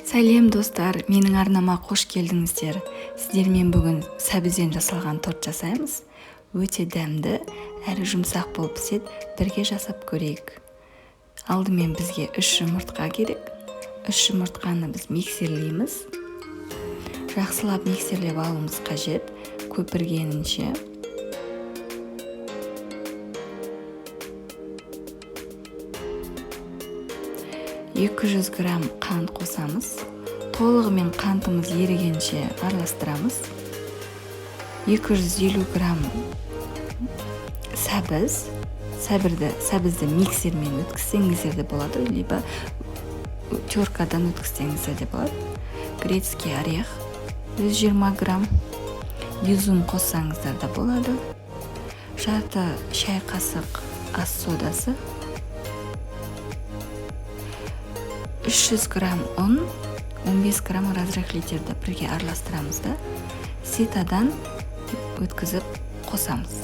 Сәлем, достар! Менің арнама қош келдіңіздер. Сіздермен бүгін сәбізден жасалған торт жасаймыз. Өте дәмді әрі жұмсақ болып піседі. Бірге жасап көрейік. Алдымен бізге 3 жұмыртқа керек. 3 жұмыртқаны біз миксерлейміз. Жақсылап миксерлеп алуымыз қажет, көпіргенінше. 200 грамм қант қосамыз. Толығымен қантымыз ерігенше араластырамыз. 250 грамм сәбіз. Сәбізді миксермен өткізсеңіздер де болады, либо теркадан өткізсеңіздер де болады. Грецкий орех 120 грамм. Изюм қоссаңыздар да болады. Жарты шай қасық ас содасы. 300 грамм ұн, 15 грамм разрыхлительді бірге араластырамыз да, ситадан өткізіп қосамыз.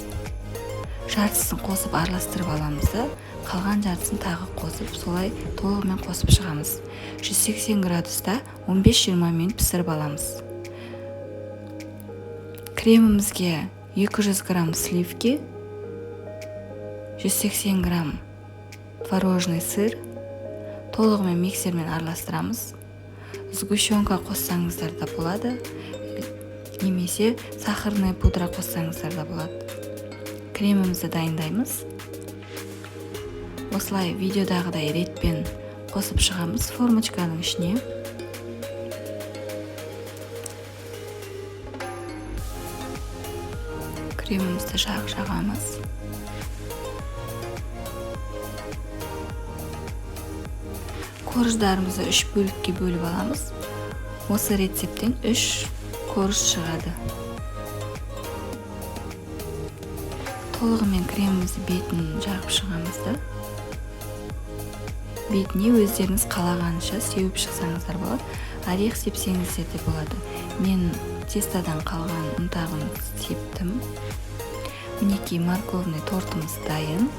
Жартысын қосып араластырып аламыз да, қалған жартысын тағы қосып, солай толығымен қосып шығамыз. 180 градуста 15-20 минут пісіріп аламыз. Кремімізге 200 грамм сливки, 180 грамм творожный сыр, толығымен миксермен араластырамыз. Сгущенка қоссаңыздар да болады, немесе сахарная пудра қоссаңыздар да болады. Кремімізді дайындаймыз. Осылай видеодағыдай ретпен қосып шығамыз формочканың ішіне. Кремімізді жағамыз. Корждарымызды 3 бөлікке бөліп аламыз. Осы рецепттен 3 корж шығады. Толығымен кремімізді бетін жағып шығамыз да. Бетіне өздеріңіз қалағанша сеуіп шықсаңыздар болады. Орех сепсеңіздер де болады. Мен тестадан қалған ұнтағын септім. Мінекей, морковный тортымыз дайын.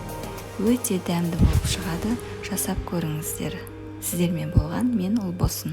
Өте дәмді болып шығады. Жасап көріңіздер. Сіздермен болған мен Ұлбосын.